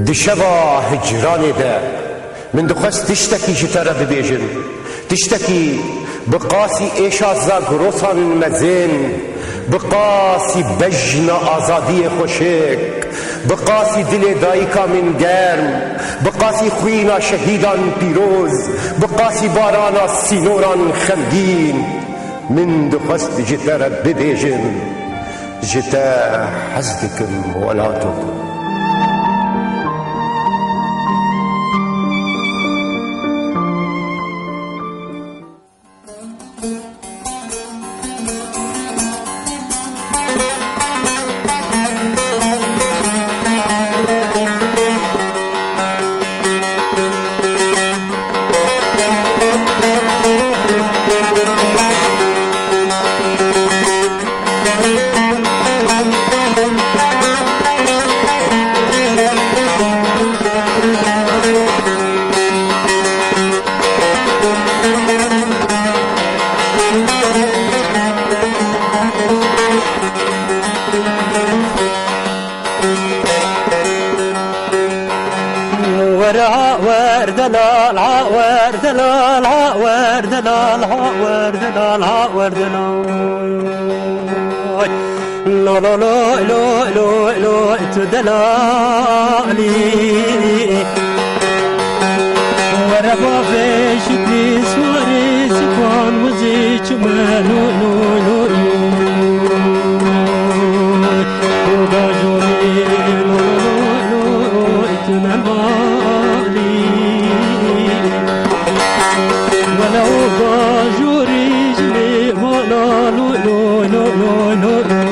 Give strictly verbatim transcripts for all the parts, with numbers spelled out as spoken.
Di şeva hicranê de min dixwest tiştekî ji te re bibêjim. Tiştekî bi qasî êşa zagrosan mezin, bi qasî bejna azadiyê xweşik, bi qasî dilê dayika min germ, bi qasî xwîna şehîdan pîroz, bi qasî barana sînoran xemgîn, min dixwest ji te re bibêjim. Ji te hez dikim welato. Were ha wer delal, ha wer delal, ha wer delal, ha wer delal, ha wer delal. Lo, lo, lo, lo, lo, lo, tu delalî. Were bavê şikrî swarî sifan wizî çime lo, lo, lo, lo. Oda jorî lo, lo, lo, lo, tu delalî. Wele oda jorî ji lê vana lo, lo, lo, lo, lo, lo.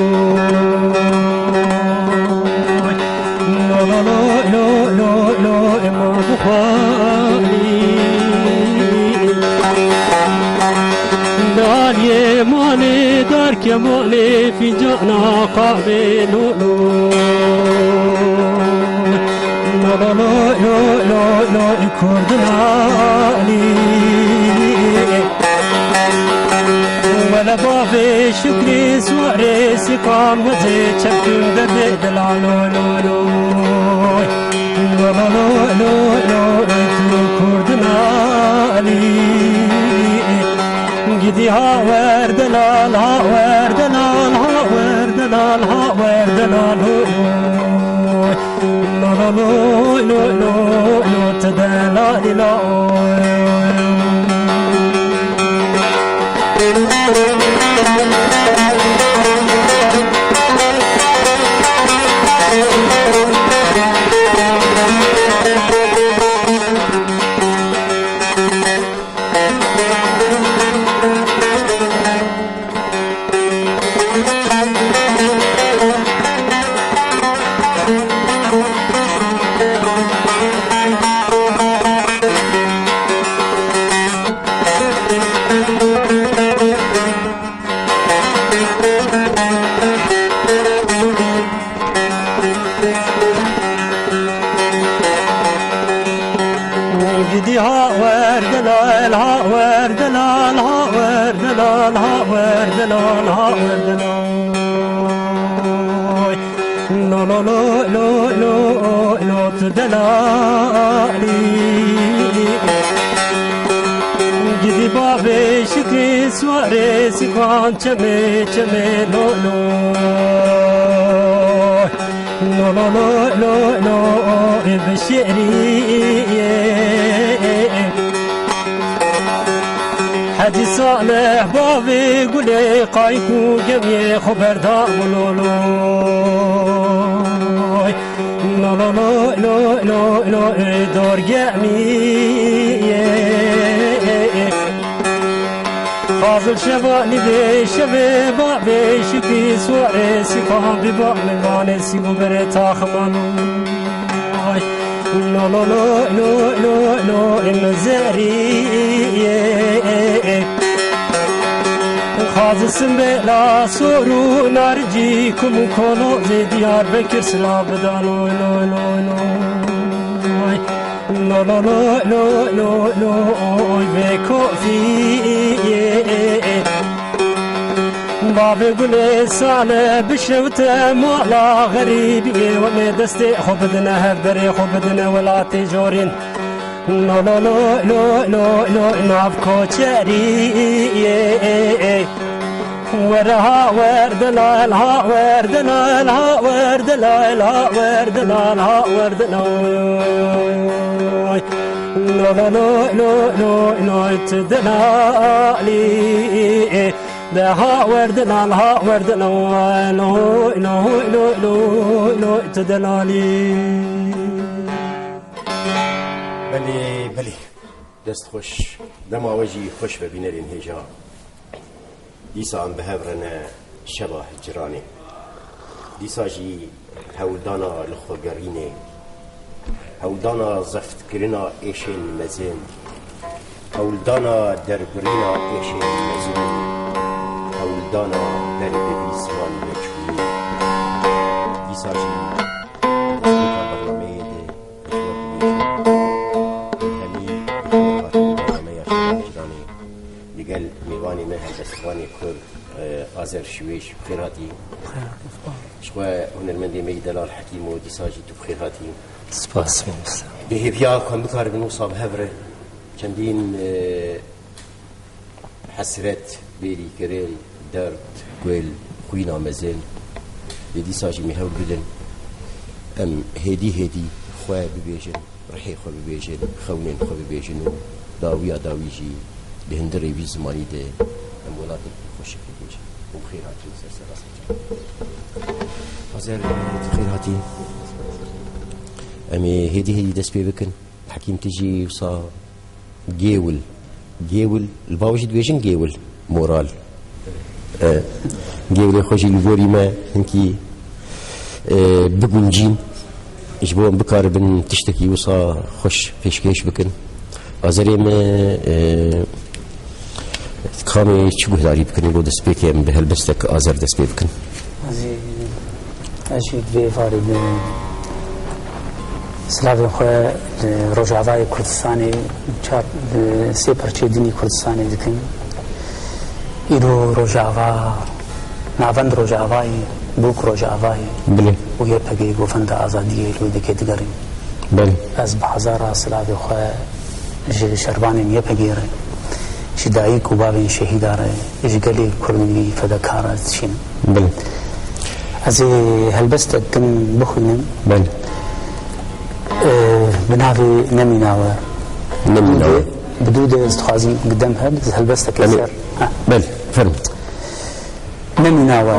Lo, lo, lo, lo, lo, lo, ema bixwalî. Darê malê, darkê malê, fîncana qavê, lo, lo. Lo, lo, lo, lo, lo, lo, kurdinalî. Wele bavê şikrî swarê sîqan wezê çepkûn derdê dila lo, lo, lo. Lo, lo, lo, lo, lo, tu kurdinalî. Gidî ha wer delal, ha wer delal, ha wer delal, ha wer delal, lo, lo. Lo, lo, lo, lo, lo, lo, tu delalî la, oy. Gidî ha wer delal, ha wer delal, ha wer delal, ha wer delal, ha wer delal. Lo, lo, lo, lo, lo, lo, tu delalî. Gidî bavê şikrî swarê sîqan çemê, çemê, lo, lo. Lo, lo, lo, lo, lo, ê bi şêrî. Hecî Salih bavê Gulê qayk û gemiyê xwe berda bû, lo, lo. Lo, lo, lo, lo, lo, lo, ê dor gemiyê. Fazil şeva nîvê şevê bavê şikî swarê sîqan bi ba min vanê sî û berê taxman. Ay. Lo, lo, lo, lo, lo, lo, em zerî. Xazi simbê la sor û naricî kum û kolo zê Diyarbekir silav bida. Lo, lo, lo, lo, ay. Lo, lo, lo, lo, lo, lo, oy vê kofî. Bavê gulê sale bişewte mala xerîbiyê, wemê destê xwe bidine hevberê xwe bidine welatê jorîn. Lo lo lo lo lo lo lo nav koçeriyê. Were ha werdilal ha werdilal ha werdilal ha werdilal ha werdilal. Lo lo lo lo lo lo tu dilalî. De ha werdina, ha werdina, lo, lo, lo, lo, lo, tu delalî. Belê, belê. Dest xweş. Dema we jî xweş be bînerên hêja. Dîsa em bi hev re ne şeva hicranê. Dîsa jî hewldana li xwe gerînê, hewldana zeftkirina êşên mezin, hewldana derbirîna êşên mezin, hewldana derbê vî ziman meçhûlî. Dîsa jî destpêka bernameyê de ez we dibêjim, hemî bixêr hatin bernameya Şeva Hicranê. Digel mêvanê me helbestvanê Kurd, e, Azer Şiwêş, bi xêr hatî. Bi xêr hatî, spas. Ji xwe hunermendê me yî delal Hekîm û dîsa jî tu bi xêr hatî. Spas, mamoste. Bi hêviya ku em bikaribin wisa bi hev re çendîn, e, hesret, bêrîkirin, derd, gul, xwîna mezin, lê dîsa jî me hewl bidin em hêdî hêdî xwe bibêjin. Rihê xwe bibêjin, xewnên xwe bibêjin û dawiya dawî jî di hundirê vî zimanî de em welatê xweşik bibêjin. Û xêr hatin ser serastî can. Azer, tu xêr hatî. Em ê hêdî hêdî dest pê bikin. Hekîm, tu jî wisa gêwil. Gêwil, li Bawê jî dibêjin gêwil. Moral. E, gêwilê xwe jî li gorî me hinkî, e, biguncîn, ji bo em bikaribin tiştekî wisa xweş pêşkêş bikin. Azerê me, e, kamê çi guhdarî bikin, bo destpêkê em bi helbestek Azer dest pê bikin? Ez jî, ez jî di vê varê de silavên xwe li Rojavayê Kurdistanê, çar, li sê parçeyê din ê Kurdistanê dikim. Îro Rojava, navend Rojavayê, bûk Rojavayê Bilê. û Y P G govenda azadiyê li wê dikê digerin. Belê. Ez bi hezara silavê xwe ji şervanên Y P G re, ji dayik û bavên şehîda re, ji gelê Kurd û fedakar re dişînim. Belê. Ez ê helbestek din bixwînim. Belê. Ee, bi navê Nemîna we. Nemîna we. Bi dû de ez dixwazim gidem hev, ez helbestekê Belê. ser. Ha. Belê, fermo. Nemîna we.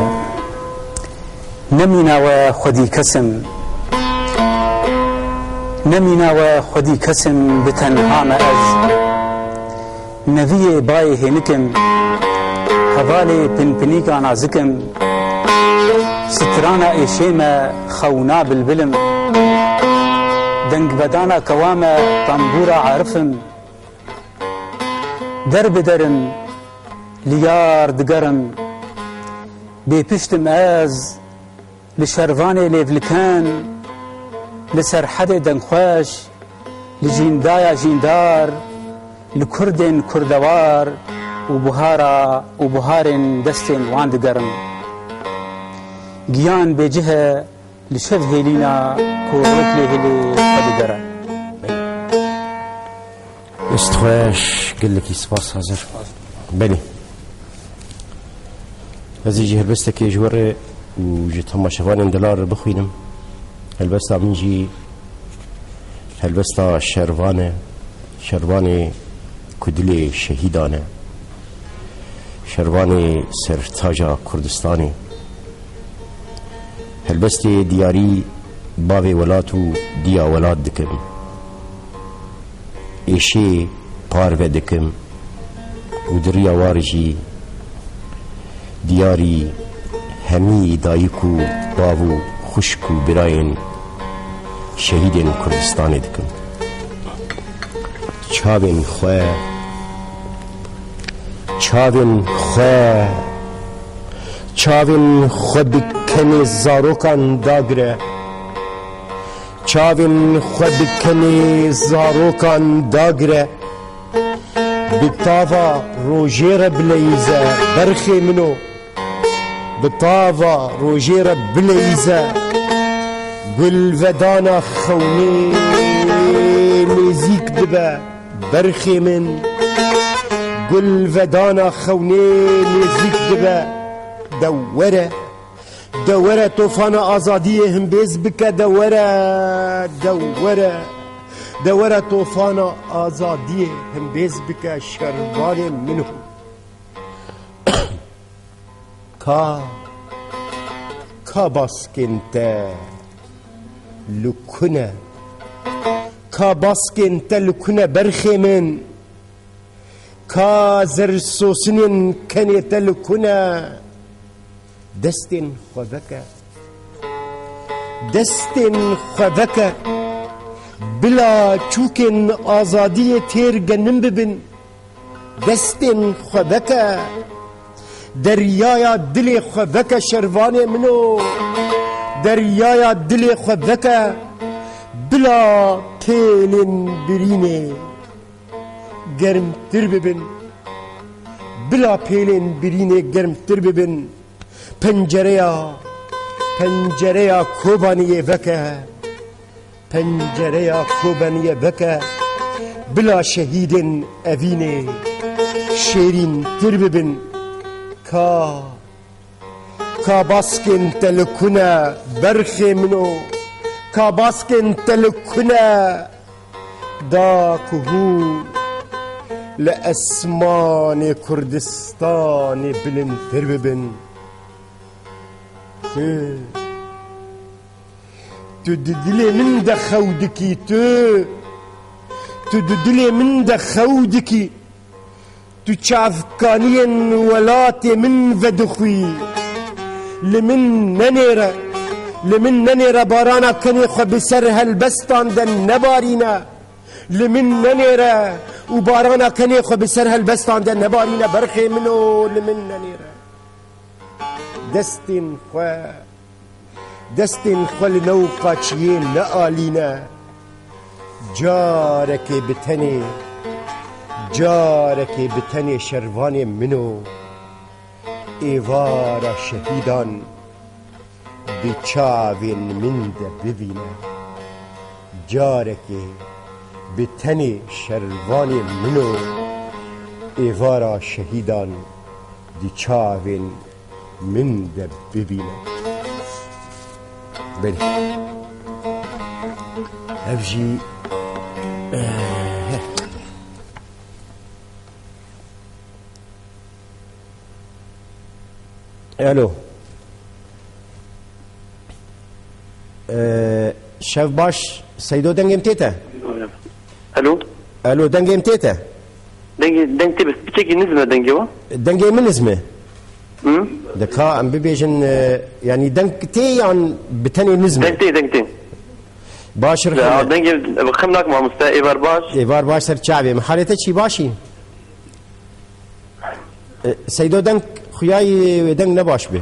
Nemîna we xwedî kes im. Nemîna we xwedî kes im, bi tenha me ez. Neviyê bayê hênik im. Hevalê pinpinîka nazik im. Strana êşê me xewna bilbil im. Dengbedana kewa me tembûra arif im. Der bi der im, li yar digerim. Bêpişt im ez, li şervanê lêvliken, li serhedê dengxweş, li jîndaya jîndar, li kurdên kurdewar û buhara û buharên destên wan digerim. Giyan bêcih e, li şev hêlîna ku rojek lê hilê xwe digere. Dest xweş, gelekî spas Hazir. Belê. Ez ê jî helbestekê ji we re û ji temaşevanên delal re bixwînim. Helbesta min jî helbesta şervan e. Şervanê ku dilê şehîdan e. Şervanê sertaja Kurdistanê. Helbestê diyarî bavê welat û diya welat dikim. Êşê parve dikim û di riya war jî diyarî hemî dayik û bav û xwişk û birayên şehîdên Kurdistanê dikim. Çavên xwe, çavên xwe, çavên xwe bi kenê zarokan dagire. Çavên xwe bi kenê zarokan dagire. Bi tava rojê re bileyîze berxê min o. Bi tava rojê re bileyîze, gulvedana xewnê nêzîk dibe berxê min. Gulvedana xewnê nêzîk dibe, de were, de were tofana azadiyê himbêz bike, de were, de were, de were tofana azadiyê himbêz bike şervanê min. Ka, ka baskên te li ku ne? Ka baskên te li ku ne berxê min? Ka zersosinên kenê te li ku ne? Destên xwe veke. Destên xwe veke. Bila çûkên azadiyê têr genim bibin. Destên xwe veke. Deryaya dilê xwe veke şervanê min o. Deryaya dilê xwe veke. Bila pêlên birînê germtir bibin. Bila pêlên birînê germtir bibin. Pencereya, pencereya Kobaniyê veke. Pencereya Kobaniyê veke. Bila şehîdên evînê şêrîntir bibin. Ka, ka baskên te li ku ne berxê min o? Ka baskên te li ku ne? Da ku hûn li esmanê Kurdistanê bilindtir bibin. Tu, tu di dilê min de xew dikî, tu. Tu di dilê min de xew dikî. Tu çavkaniyên welatê min vedixwî. Li min nenêre, li min nenêre barana kenê xwe bi ser helbestan de nebarîne. Li min nenêre û barana kenê xwe bi ser helbestan de nebarîne berxê min o, li min nenêre. Destên xwe, destên xwe li new qaçiyê nealîne. Carekê bi tenê, carekê bi tenê şervanê min o. Êvara şehîdan di çavên min de bibîne. Carekê bi tenê şervanê min o, êvara şehîdan di çavên min de bibîne. Belê. Ev jî, eh, Alo. Ee, şev baş, Seydo, dengê min tê te? Alo. Alo, dengê min tê te? Dengê, deng tê, bes piçekî nizm e dengê we. Dengê min nizm e? Hı? De ka em bibêjin, e, yanî deng tê yan bi tenê nizm e? Deng tê, deng tê. Baş ir. Ya, xêr. Dengê bi xem nak mamoste, êvar baş. Êvar baş ser çavê min. Halê te çî, başî? E, Seydo, deng xuyayî wê deng ne baş be.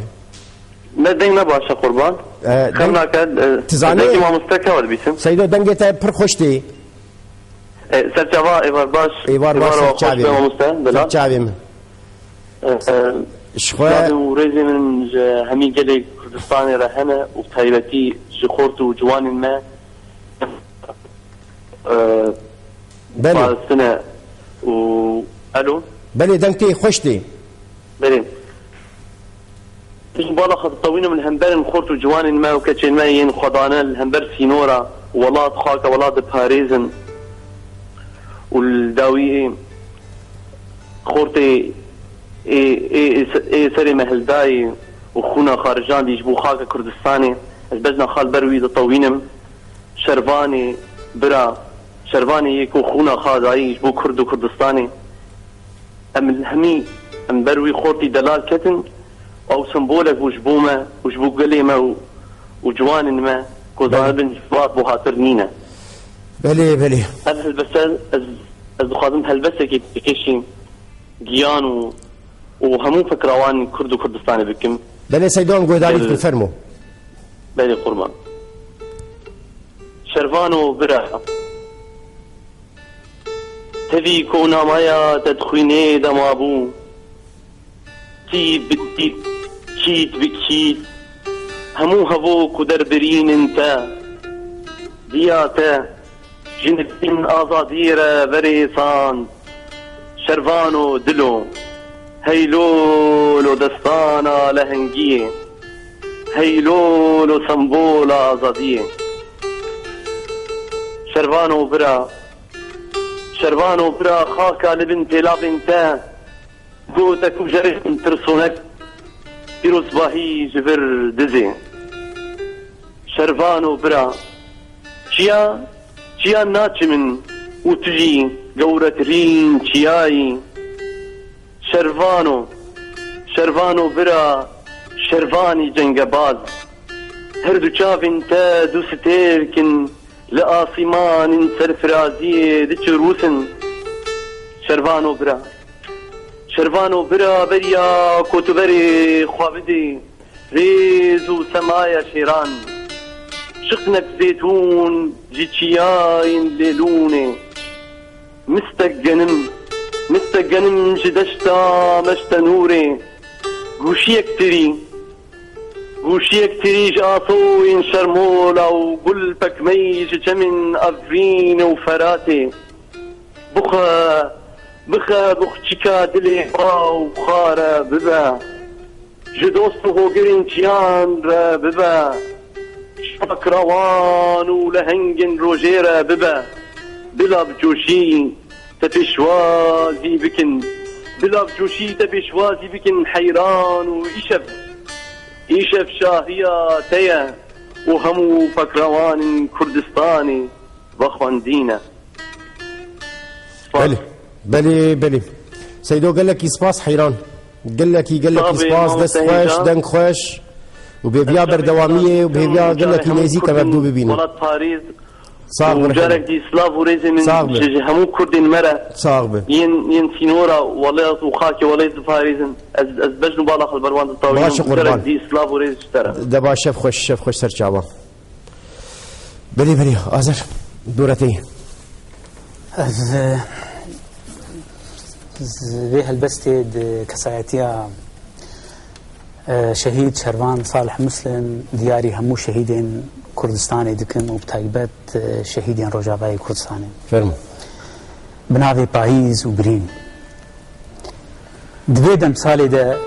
Ne deng ne baş e qurban. E, xem deng nake, e, tu zanî, dengê mamoste kewa dibîsim. Seydo, dengê te pir xweş tê. E, ser çava êvar baş. Êvar baş, êvar ser xweş çavê be min. Mamoste, ser delal. Çavê min. E, e, ji xwe. Navê û rêzê min ji hemî gelê Kurdistanê re hene û taybetî ji xort û ciwanên me. E, Belê. Parastine û, alo? Belê, deng tê, xweş tê. Belê. Ji bala xwe ditewînim li hemberên xort û ciwanên me û keçên me yên xwedane li hember sînora welat, xaka welat diparêzin û li dawiyê xortê ê, ê, ê, ê serê me hildayê û xûna xwe rijandî ji bo xaka Kurdistanê. Ez bejna xwe li ber wî ditewînim. Şervanê bira, şervanê yê ku xûna xwe dayî ji bo Kurd û Kurdistanê. Em hemî, em ber wî xortî delal ketin, ew sembolek bû ji bo me û ji bo gelê me û, û ciwanên me ku, belê, zanibin ji welat bo hatir nîne. Belê, belê. Ev helbeste, ez, ez dixwazim helbestekê pêkêşî giyan û, û hemû fikra wan Kurd û Kurdistanê bikim. Belê Seydo, em guhdarî dikin, fermo. Belê qurban. Şervano bira. Tevî ku namaya te di xwînê de mabû. Çî bi, çî, Kît bi kît, hemû hevok û derbirînên te, diya te, ji nivîn azadiyê re verêsand, şervano dilo, hey lolo destana lehengiyê, hey lolo sembola azadiyê. Şervano bira, şervano bira, xaka li bin pêlavên te, gote kujerên tirsonek, pîrozbahî ji vir dizê. Şervano bira, çiya, çiya naçimin û tu jî gewretirîn çiyayî. Şervano, şervano bira, şervanî cengebaz. Her du çavên te du stêrk in, li asîmanên serfiraziyê diçirûsin. Şervano bira, şervano bira, beriya ku tu berê xwe bidê rêz û semaya şêran. Şiqnek zêtûn ji çiyayên lêlûnê. Mistek genim, mistek genim ji deşta meştenûrê. Gûşiyek tirî, gûşiyek tirî ji asoyên şermola û gul pekmeyî ji çemên Efrînê û Feratê. Bixe, bixe, bixçika dilê xwe û xare bibe. Ji dost û hogirên çiyan re bibe. Ji pakrewan û lehengên rojê re bibe. Bila bi coşî te pêşwazî bikin. Bila bi coşî te pêşwazî bikin heyran û îşev. Îşev şahiya te ye û hemû pakrewanên Kurdistanê vexwendî ne. Spas. Belê, belê, belê. Seydo, gelekî spas heyran. Gelekî, gelekî spas, dest xweş, deng xweş. Û bi hêviya berdewamiyê û bi hêviya gelekî nêzîk em ev du bibînin. Welat Parîz. Sax û carek dî silav û rêzê min ji, ji hemû Kurdên me re. Sax bi. Yên, yên sînora welat û xakê welat diparêzin. Ez, ez bejn û bala xwe li ber wan ditawînim. Baş e, qurban. Carek dî silav û rêz ji te re. De baş, şev xweş, şev xweş ser çavan. Belê, belê, Azer, dora te ye. Ez, e, z-, vê helbestê di kesayetiya, e, şehîd Şervan Salih Muslim diyarî hemû şehîdên Kurdistanê dikim û bi taybet, e, şehîdên Rojavayê Kurdistanê. Fermo. Bi navê Payîz û Birîn. Di vê demsalê de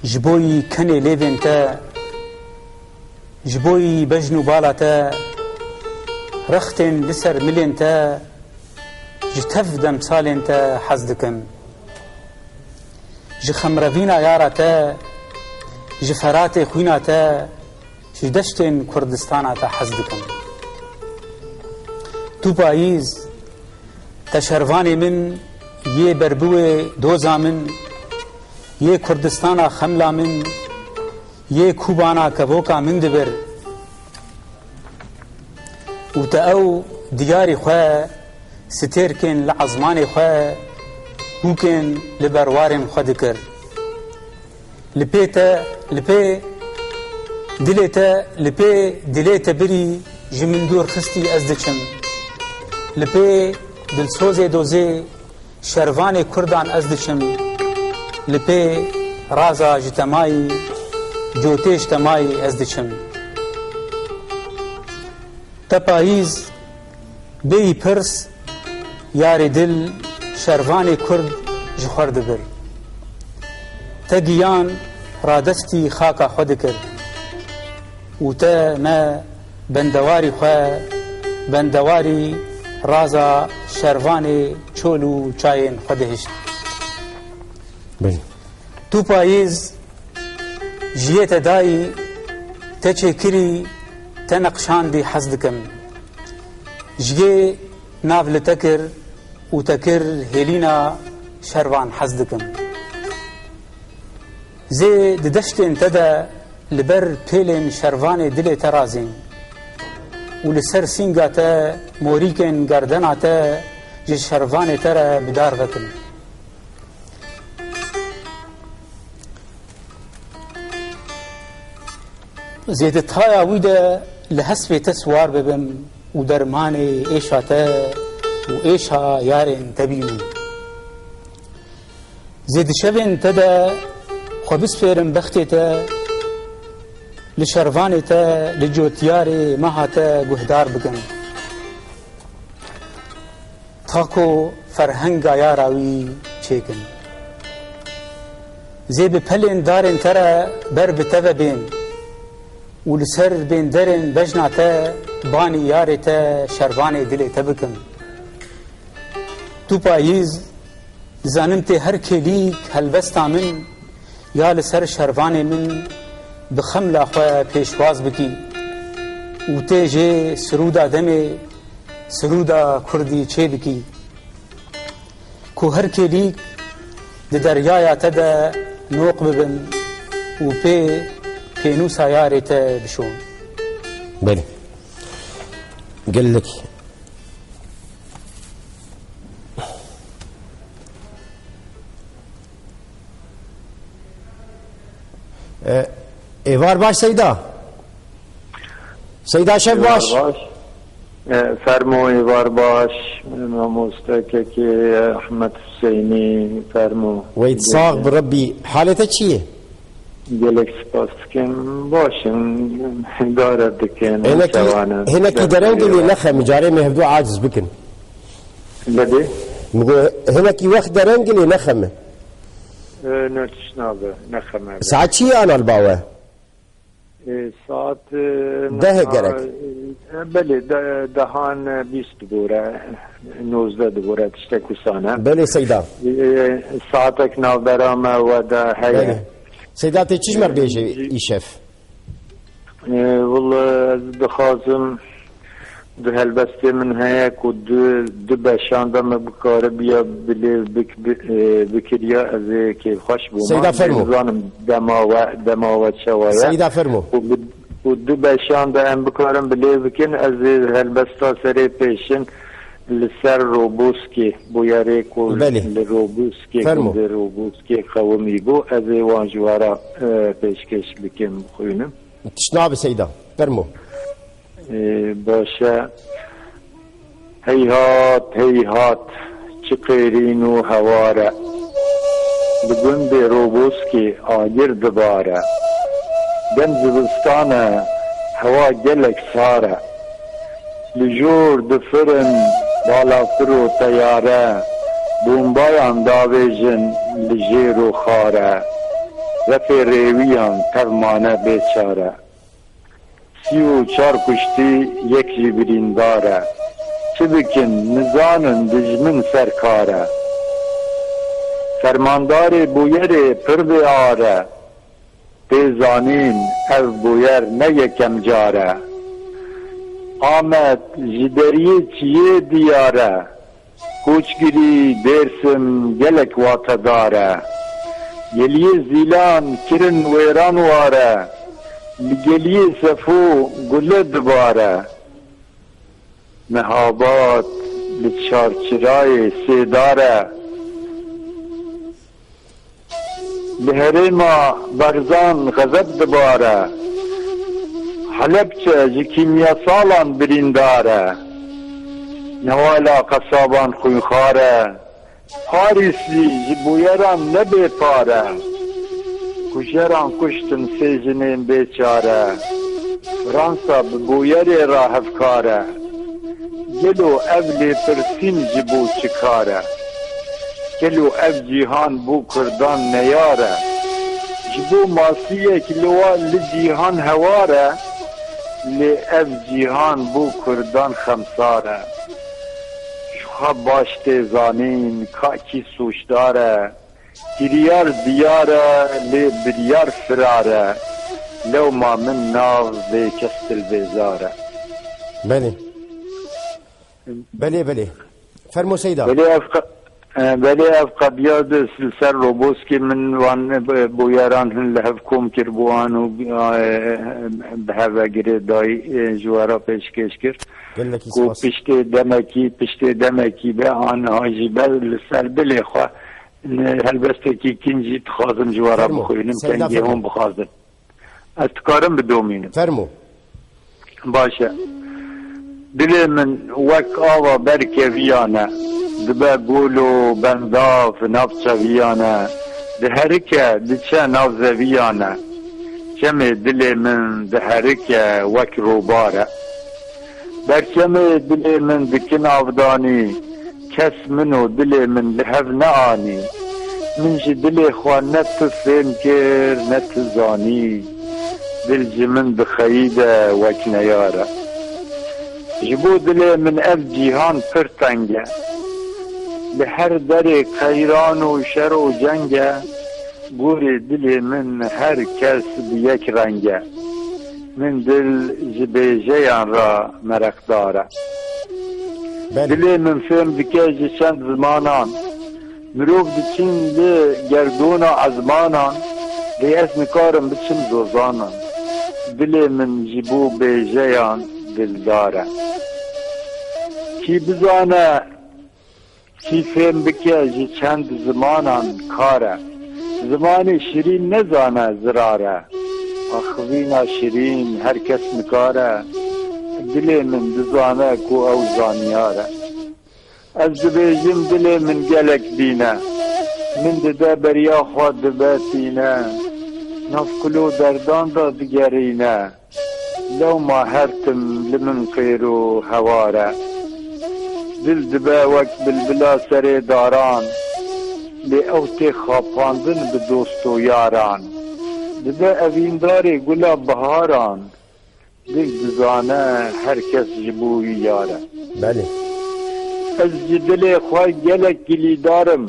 ji bo yî kenê lêvên te, ji bo yî bejn û bala te, rextên li ser milên te, ji tev demsalên te hez dikim. Ji xemrevîna yara te, ji feratê xwîna te, ji deştên Kurdistana te hez dikim. Tu payîz, te şervanê min, yê berbiwê doza min, yê Kurdistana xemla min, yê Kubana kevoka min dibir. Û te ew diyarî xwe, stêrkên li ezmanê xwe, bûkên li ber warên xwe dikir. Li pê te, li pê dilê te, li pê dilê te birî ji min dûr xistî ez diçim. Li pê dilsozê dozê şervanê Kurdan ez diçim. Li pê raza ji temayî, cotê ji temayî ez diçim. Te payîz, bêyî pirs, yarê dil, şervanê Kurd ji xwe dibir. Te giyan radestî xaka xwe dikir û te me bendewarî xwe, bendewarî raza şervanê çol û çayên xwe dihişt. Belê. Tu payîz, ji yê te dayî, te çêkirî, te neqşandî hez dikim. Ji yê nav li te kir û te kir hêlîna şervan hez dikim. Zê di deştên te de li ber pêlên şervanê dilê te razîn û li ser sînga te morîkên gerdena te ji şervanê te re bi dar vekin. Zê di taya wî de li hespê te siwar bibim û dermanê êşa te û êşa yarên te bînim. Zê di şevên te de Xwe bispêrim bextê te, li şervanê te, li cotyarê meha te guhdar bikim. Ta ku ferhenga yara wî çêkin. Zê bi pelên darên te re ber bi te ve bên û li ser bênderên bejna te banî yarê te şervanê dilê te bikim. Tu payîz, dizanim tê her kêlîk helbesta min ya li ser şervanê min bi xemla xwe pêşwaz bikî û tê jê sirûda demê, sirûda kurdî çê bikî. Ku her kêlîk di deryaya te de noq bibin û pê pênûsa yarê te bişon. Belê. Gelek. E, êvar baş Seyda. Seyda şev baş. Êvar baş. E, fermo êvar baş. Mamoste kekê Ehmed Hüseyinî, fermo. Weyt sax bi Rebbî. Halê te çi ye? Gelek spas dikim. Baş in, îdare dikin, hinekî, hinekî dereng lê nexeme, carê me hevdu aciz bikin. Belê. Min got, hinekî wext dereng lê nexeme. E, ne, tişt nabe, nexeme. Saet çi ye anal bawe? E, saet, e, deh e gerek. E, belê, de, dehan, e, bîst dibore, nozdeh dibore, tiştek wisan e. Belê Seyda. E, saatek navbera me we de heye. Belê. Seyda, tê çi ji me re bêje, e, îşev? E, wele ez dixwazim, di helbestê min heye ku du, du beşan de me bikaribiya bilêv bik-, bi-, e, bikiriya, ez ê kêfxweş bûma. Seyda, fermo. Nizanim dema we, dema we çawa ye. Seyda, fermo. Ku bi, ku du beşan de em bikarin bilêv bikin, ez ê helbesta serê pêşin li ser Roboskê, bûyerê ku, belê, li Roboskê, fermo, gundê Roboskê qewimî bû, ez ê wan ji we re, e, pêşkêş bikim, bixwînim. Tişt nabe Seyda, fermo. Ê, baş e. Heyhat, heyhat, çi qêrîn û hewar e. Li gundê Roboskê agir dibare. Dem zivistan e, hewa gelek sar e. Li jor difirin balafir û teyare, bombayan davêjin li jêr û xar e. Refê rêwiyan tev mane bê çare. Sî û çar kuştî, yek jî birîndar e. Çi bikin, nizanin, dijmin ser kar e. Fermandarê bûyerê pir bê ar e. Tê zanîn, ev bûyer ne yekem car e. Amed ji deriyê çiyê diyar e. Koçgirî, Dêrsim gelek watedar e. Geliyê Zîlan kirin wêran war e. Li Geliyê Sefû gule dibare. Mehabad li Çarçirayê sêdar e. Li herêma Barzan xezeb dibare. Helebçe ji kîmyasalan birîndar e. Newala qesaban xwînxwar e. Parîs jî ji bûyeran ne bêpar e. Kujeran kuştin sê jinên bêçare. Fransa bi bûyerê re hevkar e. Gelo ev lêpirsîn ji bo çi kar e? Gelo ev cîhan bo kurdan neyar e? Ji bo masiyek li wa li cîhan hewar e, lê ev cîhan bo kurdan xemsar e. Ji xwe baş tê zanîn ka kî sûcdar e. Kiryar diyar e, lê biryar firar e. Lewma min nav bê kes dilbêzar e. Belê. Belê, belê. Fermo Seyda. Belê ev qe-, e, belê ev qediya de li ser Roboskê min wan, e, bûyeran hin li hev kom kir bû an û, e, bi hev ve girê dayî, e, ji we re pêşkêş kir. Gelekî spas. Ku piştê demekî, piştê demekî be an niha jî be li ser dilê xwe. Ne, helbestekî kin jî dixwazim ji we re, fermo, bixwînim, Seyda, kengê, fermo, hûn bixwazin. Ez dikarim bidomînim. Fermo. Baş e. Dilê min wek ava ber keviyan e. Dibe gol û bendav nav çeviyan e. Diherike, diçe nav zeviyan e. Çemê dilê min diherike wek robare. Berçemê dilê min dikin avdanî, kes min û dilê min li hev neanî. Min ji dilê xwe ne tu fêm kir, ne tu zanî. Dil ji min dixeyî de wek neyar e. Ji bo dilê min ev cîhan pir teng e. Li her derê qeyran û şer û ceng e. Gorê dilê min her kes bi yek reng e. Min dil ji bêjeyan re mereqdar e. Belê. Dilê min fêm dike ji çend zimanan. Mirov diçin li gerdona ezmanan, lê ez nikarim biçim zozanan. Dilê min ji bo bêjeyan dildar e. Kî bizane, kî fêm bike ji çend zimanan kar e. Zimanê şirîn nezane zirar e. Axivîna şirîn her kes nikare. Dilê min dizane ku ew zanyar e. Ez dibêjim dilê min gelek bîn e. Min dide beriya xwe dibe tîne. Nav kul û derdan de digerîne. Lewma her tim li min qêr û hewar e. Dil dibe wek bilbila serê daran. Lê ew tê xapandin bi dost û yaran. Dibe evîndarê gula biharan. Dil dizane her kes ji bo wî yar e. Belê. Ez ji dilê xwe gelek gilîdar im.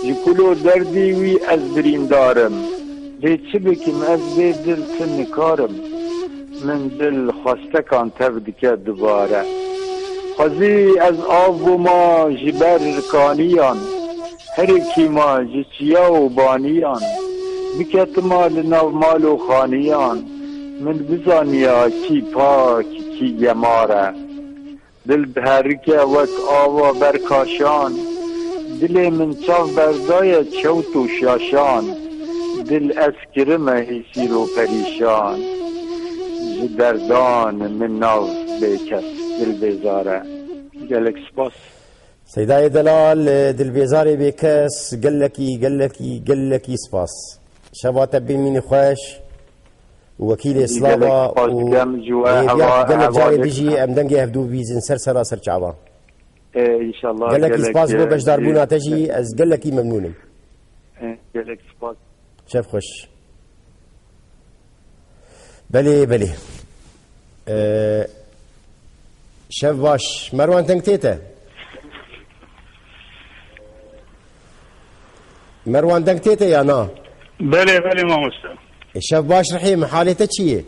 Ji kul û derdî wî ez birîndar im. Lê çi bikim, ez bê dil ti nikar im. Min dil xwestekan tev dike dubare. Xwezî ez av bûma ji ber kaniyan. Herikî ma ji çiya û baniyan, biketima li nav mal û xaniyan, min bizaniya kî pak, kî gemar e. Dil diherike wek ava ber kaşan, dilê min çav berdaye çewt û şaşan, dil ez kirime hêsîr û perîşan. Ji derdan min nav bêkes, dil bêzar e. Gelek spas. Seydayê Delal, e, dilbêzarê bêkes, gelekî, gelekî, gelekî spas. Şeva te bimînî xweş û wekîlê Gelek slava spas û dikem ji we hêviya heva, ku gelek heva carê lek dijî em dengê hevdû bîzin ser sera ser çava. E, înşallah Gelekî gelek, spas bo e, beşdarbûna te jî, e, ez gelekî memnûn im. E, gelek spas. Şev xweş. Belê, belê. Ee, şev baş. Merwan deng tê te? Merwan deng tê te ya na? Belê, belê mamoste. E, şev baş Rihê min, halê te çi ye?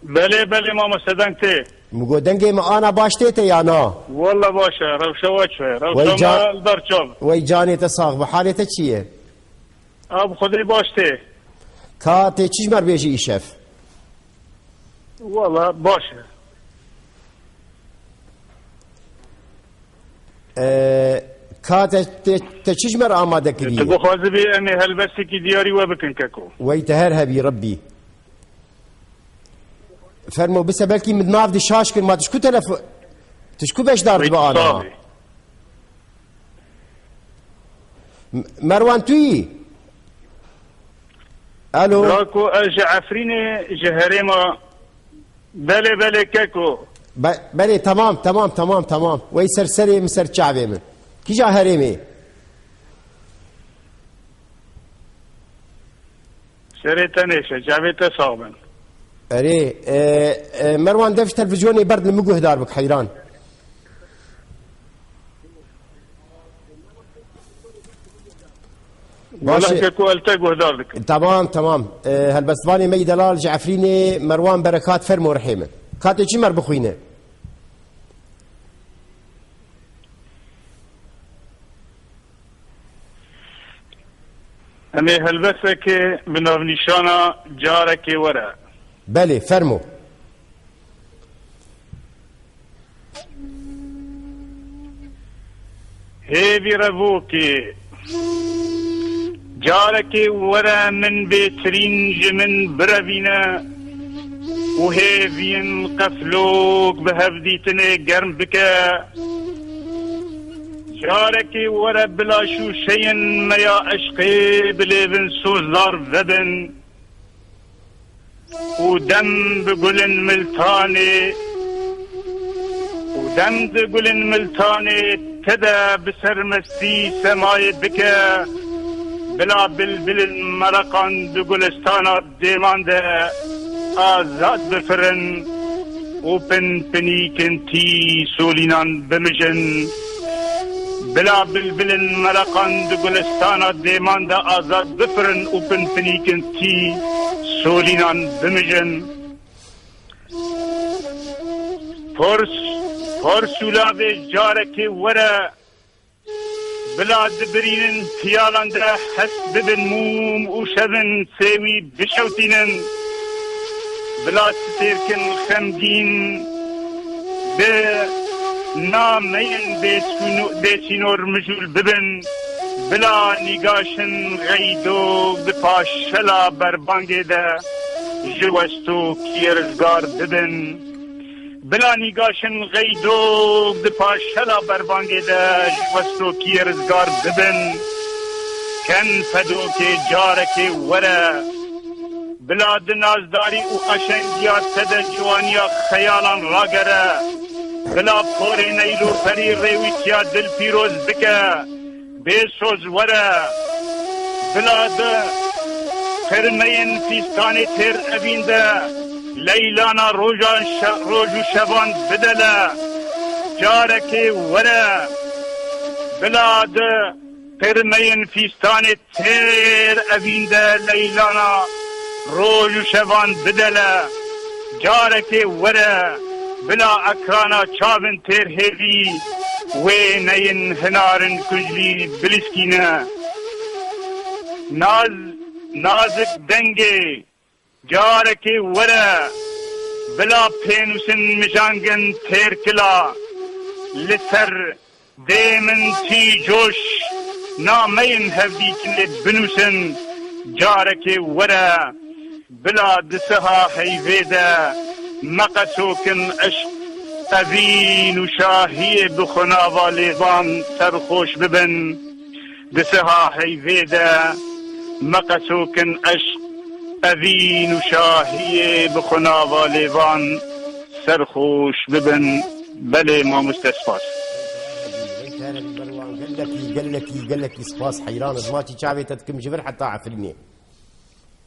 Belê, belê mamoste deng tê. Min got dengê min ana baş tê te ya na? Walla baş e, rewşa we çi ye? Rewşa Wey ca-, me li ber çav. Wey canê te sax be, halê te çi ye? Ab Xwedê baş tê. Ka tê çi ji me re bêjî îşev? Wala baş e. Ee, ka te, te, te çi ji me re amade kiriye? Tu bixwazibî em ê helbestekî diyarî we bikin keko. Wey te her hebî Rebbî. Fermo bise belkî min nav di şaş kir ma tu ji ku telefo-, tu ji ku beşdar dibe ana? M-, Merwan tu yî? Alo? Brako, ez ji Efrînê, ji herêma. Belê, belê, keko. Be-, belê, tamam, tamam, tamam, tamam. Wey ser serê min, ser çavê min. Kîja herêmê? Serê te nêşe, çavê te sax bin. Erê, e, e, Merwan, dev ji televîzyonê berd li min guhdar bik, heyran. Baş e. Wela keko, ez te guhdar dikim. Tamam, tamam. E, helbestvanê me yî delal ji Efrînê, Merwan Berekat, fermo rihê min. Ka tê çi me re bixwîne? Em ê helbestekê bi navnîşana Carekê Were. Belê, fermo. Hêvî revokê. Carekê were min bêtirîn ji min birevîne û hêviyên qeflok bi hevdîtinê germ bike. Carekê were bila şûşeyên me ya eşqê bilêvin sozlar vebin û dem bi gulên miltanê û dem di gulên miltanê te de bi sermestî semayê bike, bila bilbilên mereqan di gulistana dêman de azad bifirin û pinpinîkên tî solînan bimijin. Bila bilbilên mereqan di gulistana dêman de azad bifirin û pinpinîkên tî solînan bimijin. Pors, pors û lavê carekê were, bila di birînin piyalan de hest bibin mûm û şevin sêwî bişewtînin. Bila stêrkin xemgîn bi nameyên bêsûno-, bêsînor mijûl bibin. Bila nîgaşin xeydok di paşela berbangê de ji westokiyê rizgar bibin. Bila nîgaşin xeydok di paşela berbangê de ji westokiyê rizgar bibin. Ken fedokê carekê were. Bila di nazdarî û qeşengiya te de ciwaniya xeyalan ragere. Bila porê neyloferî rêwîtiya dil pîroz bike. Bê soz were, bila di qirmeyên fîstanê têr evîn de, leylana rojan şe-, roj û şevan bidele. Carekê were, bila di qirmeyên fîstanê têr evîn de, leylana roj û şevan bidele. Carekê were, bila ekrana çavin têr hêvî, wêneyên hinarin kunclî biliskîne. Naz, nazik dengê, carekê were, bila pênûsin mijangin têrkila, li ser dê min tî coş, nameyên hevdîtinê binûsin, carekê were, bila di siha heyvê de meqesokin eşq, evîn û şahiyê bi xunava lêvan serxweş bibin. Di siha heyvê de meqesokin eşq, evîn û şahiyê bi xunava lêvan serxweş bibin. Belê mamoste, spas. Gelekî, gelekî, gelekî spas. Heyran ez, ma çi çavê te dikim ji vir heta Efrînê.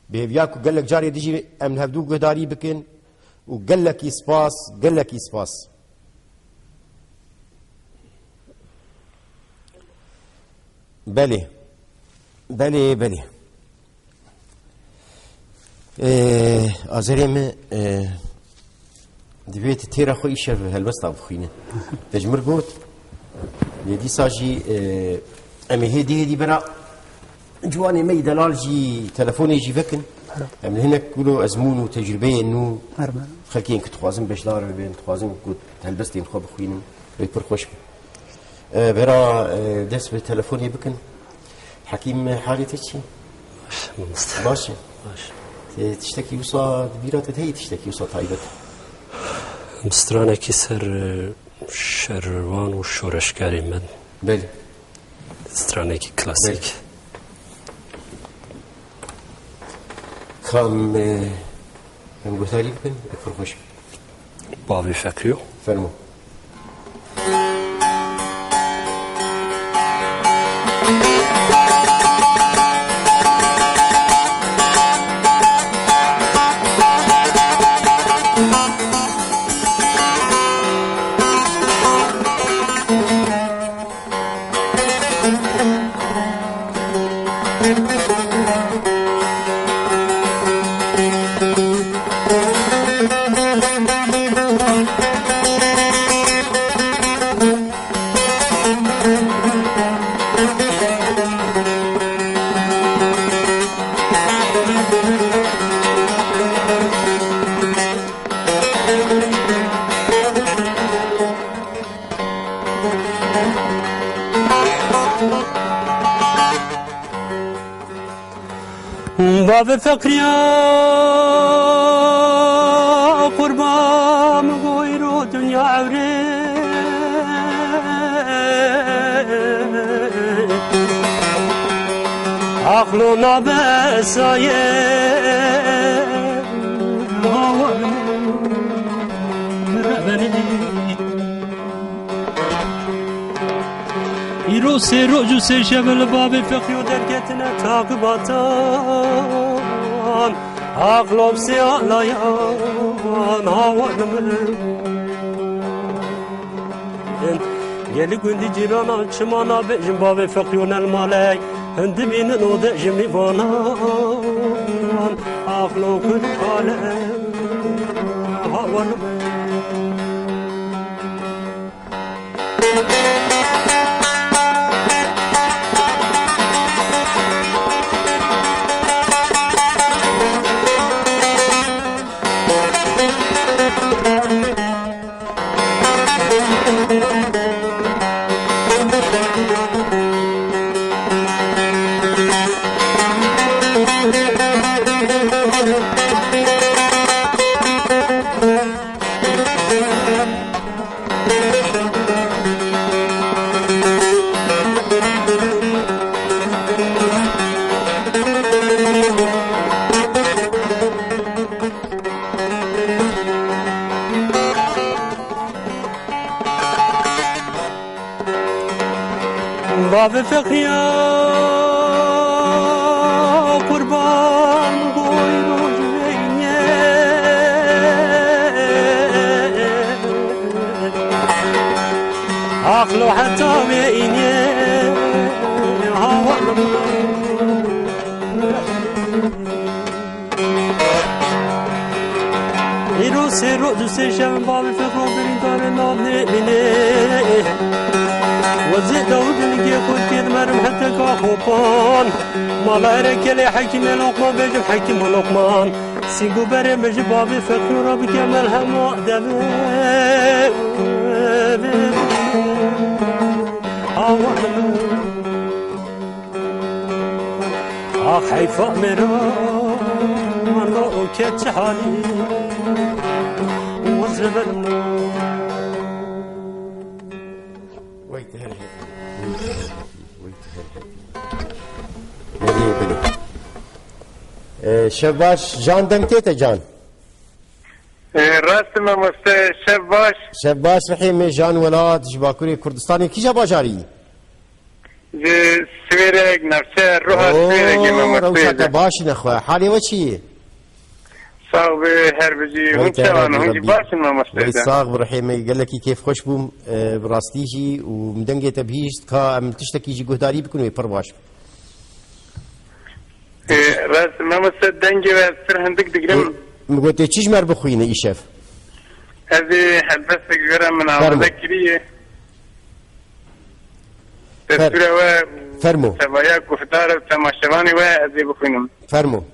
Bi hêviya ku gelek carê dijî em li hevdû guhdarî bikin û gelekî spas, gelekî spas. Belê. Belê, belê. Ee, azerê min, ee, divê tu têra xwe îşev helbesta bixwîne. Te ji min got, lê dîsa jî, ee, em ê hêdî hêdî bera ciwanê me yî delal jî telefonê jî vekin. Em li hinek wilo ezmûn û tecrûbeyên nû, xelkên ku dixwazin beşdar bibin, dixwazin ku helbestên xwe bixwînin, wê pir xweş be. E, vera, e, dest bi telefonê bikin. Hekîm, halê te çi? Baş, mamoste. Baş e? Baş. E, tiştekî wisa di bîra te heye, tiştekî wisa taybet? Em stranekî ser, e, şervan û şoreşgerê me. Belê. Stranekî klasîk. Belê. Kam, e, em guhdarî bikin, e, pir xweş. Bavê Feqîyo. Fermo. Bavê Feqriya qurban goyro dinya ewrê. Aqlo nabe saye hawa. Îro sê roj û sê şev li bavê Feqîyo derketine taqibatan. Aqlo bi sê alayan hawa min. Gelî gundî cîrana çima nabêjin bavê Feqîyo nel malek. Hin dibînin ode ji mîvanan. Aqlo kurd kale hawa min. Bavê Feqîya qurban goy rojeyne. Aqlo heta weyne hawa. Îro sê roj û sê şev bavê Feqîyo birîndarê navnê bînê. Wezê Dawud li gê xwe kê dimerim heteka xopan. Mala ere kelê Hekîmê Loqman bêjim Hekîm û Loqman. Sîngo berê min ji bavê Feqîyo re bike melhema devê. Awa. Ax heyfa mêran o ke çi halî wezre berim. Weyt her heyfa. Weyt her heyfa. Belê, belê. Ee, şev baş, Can deng tê te Can. Ee, rast e mamoste, şev baş. Şev baş, rihê me Can Welat, ji Bakurê Kurdistanê, kîja bajarî? Ji Swêrek, navçe, roha Oo, Swêrekê mamoste. Rewşa te baş nexwe. Halê we çi ye? Sax be, her bijî. Hûn çawan, hûn jî baş in mamoste? Wey sax bi rihê me, gelekî kêfxweş bûm, e, bi rastî jî û min dengê te bihîşt, ka em tiştekî jî guhdarî bikin wê pir baş. E, rast, mamoste dengê we ez pir hindik digirim. E, min gotê çi ji me re bixwîne îşev? Ez ê helbestek ji we re min amade kiriye. Destûra we, fermo. Tevaya guhdar û temaşevanê we ez ê bixwînim. Fermo.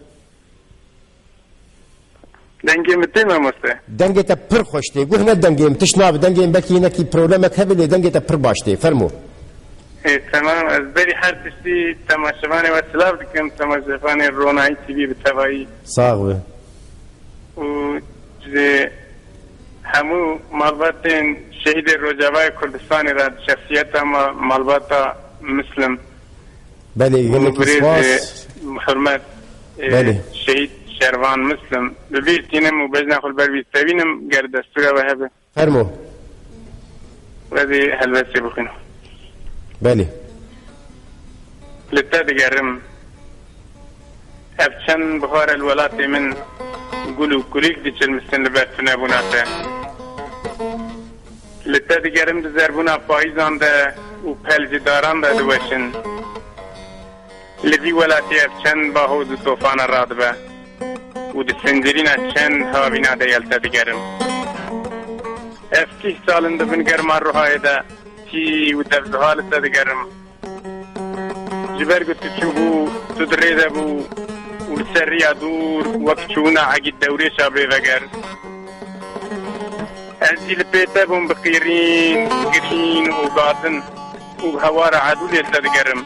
Dengê min tê mamoste? Dengê te pir xweş tê. Guh ne dengê min, tişt nabe. Dengê min belkî hinekî problemek hebe lê dengê te pir baş tê. Fermo. Ê, temam. Ez berî her tiştî temaşevanê we silav dikim. Temaşevanê Ronahî T V bi tevayî. Sax be. Û ji hemû malbatên şehîdê Rojavayê Kurdistanê re şexsiyeta me malbata Muslim. Belê, gelekî spas. Hurmet, e, belê. Şehîd Şervan Muslim. Bi bîr tînim û bejna xwe li ber bî tevînim, ger destûra we hebe. Fermo. Wezî helbestê bixwînim. Belê. Li te digerim. Ev çend bihar e li welatê min gul û kulîlk diçilmisin li ber tunebûna te. Li te digerim di zerbûna payîzan de û pel ji daran de diweşin. Li vî welatî ev çend bahoz û tofana radibe û di sindirîna çend havîna de yel te digerim. Ev kîh sal in di bin germa ruhayê de tî û devziha li te digerim. Ji ber ku tu çûbû, tu di rê de bû û li ser riya dûr wek çûna egît dewrêşa bê veger. Ez jî li pê te bûm bi qîrîn, girîn û gatin û bi hewara edûlê li te digerim.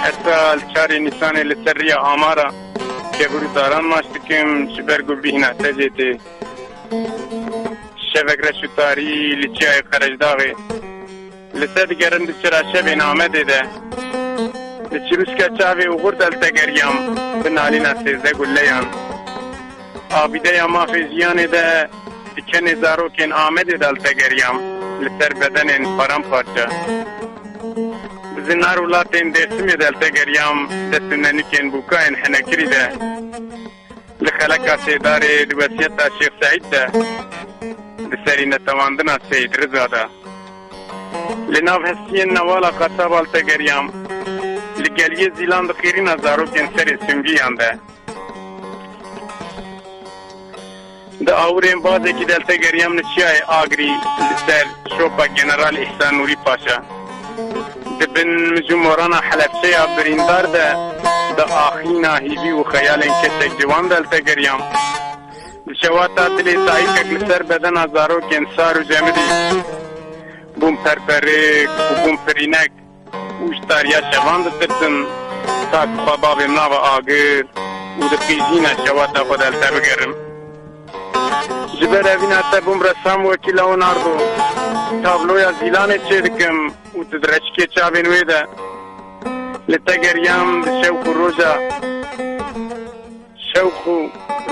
Heta li çarê Nîsanê li ser riya Amara kevir û daran maç dikim, ji ber ku bîhna te jê tê. Şevek reş û tarî li çiyayê Qerecdaxê. Li te digerim di çira şevên Amedê de. Di çirûska çavê oxir de li te geriyam, bi nalîna sêzdeh guleyan. Abîdeya mafê jiyanê de di kenê zarokên Amedê de li te geriyam, li ser bedenên paramparça. Bi zinar û latên Dêrsimê de li te geriyam, dest û nenûkên bûkayên henekirî de. Li xeleka Sêdarê di wesiyeta Şêx Seîd de, di serî netewandina Seyîd Riza de. Li nav hestiyên newala Qasaba li te geriyam. Li geliyê Zîlan di qîrîna zarokên serê Singiyan de. Di awirên bazekî de li te geriyam li Çiyayê Agirî li ser şopa General Îhsan Nûrî Paşa. Di bin mij û morana Helebçeya birîndar de, di axîna hîvî û xeyalên kesek ciwan de li te geriyam. Di şewata dilê dayikek li ser bedena zarokên Sar û Cemidî bûn perperik û bûn pirînek û ji tariya şevan ditirsin, ta ku xwe bavêm nava agir û di qîjîna şewata xwe de li te bigerim. Ji ber evîna te bûm ressam wekî Leonardo. Tabloya Zîlanê çêdikim û tu di reşikê çavên wê de li te geriyam di şewq û roja, şewq û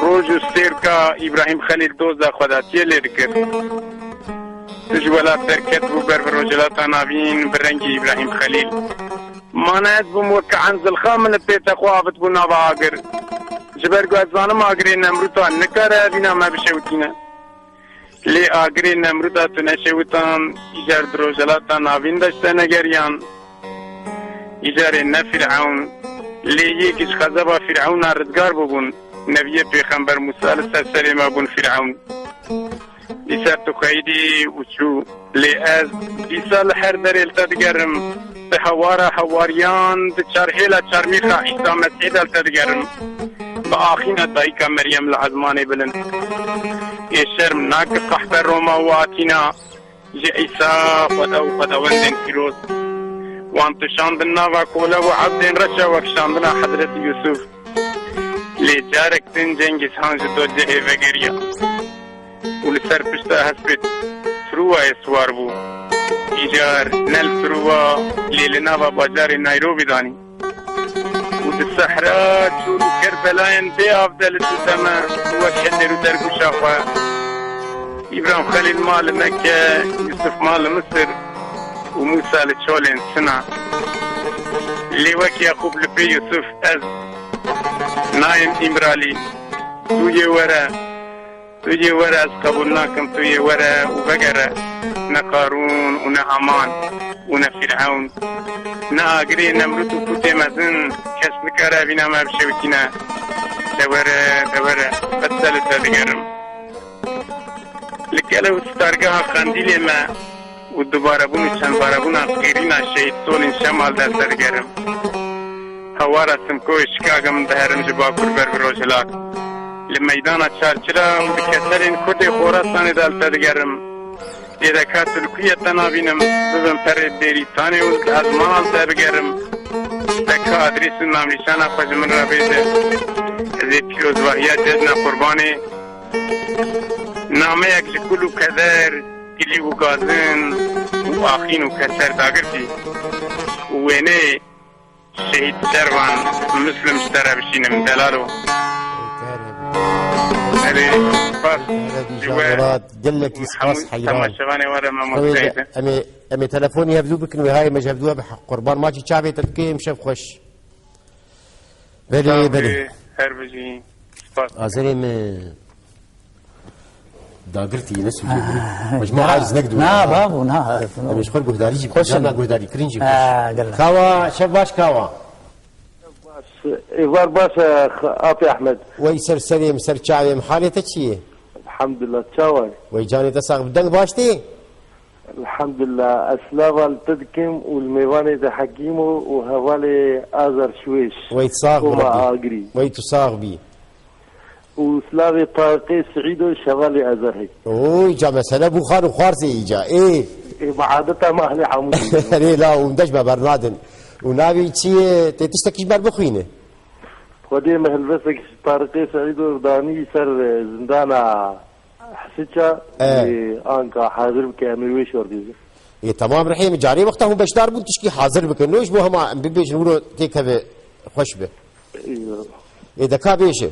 roj û stêrka Îbrahîm Xelîl doza xwedatiyê lê dikir. Tu ji welat derketibû ber bi Rojhilata Navîn bi rengî Îbrahîm Xelîl. Ma ne ez bûm weke Enzilxa min li pête xwe avitibû nava agir. Ji ber ku ez zanim agirê Nemrûta nikare evîna me bişewitîne. Lê agirê Nemrûda tu neşewitan, îcar di Rojhilata Navîn de ji te negeriyan. Îcarê ne Fîrewn, lê yê ki ji xezeba Fîrewna rizgar bûbûn, Neviyê Pêxember Mûsa li ser serê me bûn Fîrewn. Dîsa tu xeyidî û çû. Lê ez dîsa li her derê li te digerim. Di hewara hewariyan, di çarhêla çarmîxa Îsa Mesîh de li te digerim. Bi axîna dayika Meryem li ezmanê bilind. Ê şerm nake qehpe Roma û Atîna, ji Îsa Xweda û xwedawendên pîroz. Wan tu şandin nava kole û ebdên reşa wek şandina Hezretî Yûsuf. Lê carek din Cengîz Han ji Docehê vegeriya û li ser pişta hespê Truwayê siwar bû. Îcar ne li Truwa, lê li nava bajarê Nayrobî danî. Û di sehra çû li Kerbelayên bê av de li dûte me, wek Hizir û dergûşa xwe. Îbrahîm Xelîl ma li Mekke, Yusuf ma li Misir û Mûsa li çolên Sina. Lê wek Yaqûb li pê Yusuf ez nayêm Îmralî. Tu yê were, tu yê were, ez qebûl nakim, tu yê were û vegere. Ne Qarûn û ne Haman û ne Fîrewn, ne agirê Nemrûd û pûtê mezin, kes nikare evîna me bişewitîne. De were, de were, ez te li te digerim. Li gele û stargeha qendîlê me û dubarebûn û çendbarebûna qîrîna Şehîd Solîn Şemal de ez te digerim. Hewara Simkoyê Şikagim diherim ji bakur ber bi rojhilat. Li meydana Çarçira û di keserên Kurdê Xorasanê de li te digerim. Êdeka tu li ku ye te nabînim, bibim perê Dêrîtanê û li ezmana li te bigerim. Deka adrês û navnîşana xwe ji min re bêje. Ez ê pîrozbahiya cejna Qurbanê nameyek ji kul û keder, gilî û gazin û axîn û keser dagirtî û wêneyê Şehîd Servan Muslim ji te re bişînim, delalo. Erê, spas. Erê, ji we Murat, gelekî spas, heyran. Temaşevanê we re me Xwedê mosteydi. Em ê, em ê telefonî hevdû bikin, wê hayê me ji hevdû be qurban. Ma çi çavê te dikê, em şev xweş. Belê, belê. Her bijî. Spas. Azerê me. Dagirtî ne sûcê bû. Xwe ji me aciz nekidû. Na, babo, na. Em ji xwe guhdarî jî, xweş carna in. Guhdarî kirin jî xweş. Ha, gelek. Kawa, şev baş kawa. Êvar baş e, Apê Ehmed. Wey ser serê min, ser çavê min. Halê te çi ye? Elhamdulillah, çawa ye? Wey canê te sax bi, deng baş tê? Elhamdulillah, ez slava li te dikim û li mêvanê te Hekîmo û hevalê Azar Şwêş. Wey sax bi Koma Rabbî. Agirî. Wey tu sax bî. Û slavê Tariqê Siîdo şevalê Azar hek. Oy, ca mesele bû xar û xwarzê îca. Ê. Ê, bi adeta me hilê hemû. Erê la, hûn deş me bernadin. Û navê çi ye? Tê tiştekî ji ber bixwîne. Xwedê me helbestek ji Tariqê Siîdo danî ser, e, zindana Hesiça, e, ê, anka hazir bike, em ê wê şor bêjin. Ê, temam rihê min, carê wexta hûn beşdar bûn tişkî hazir bikin. No ji bo hema em bibêjin wilo têkeve xweş be. Eyvallah. Ê, de ka bêje.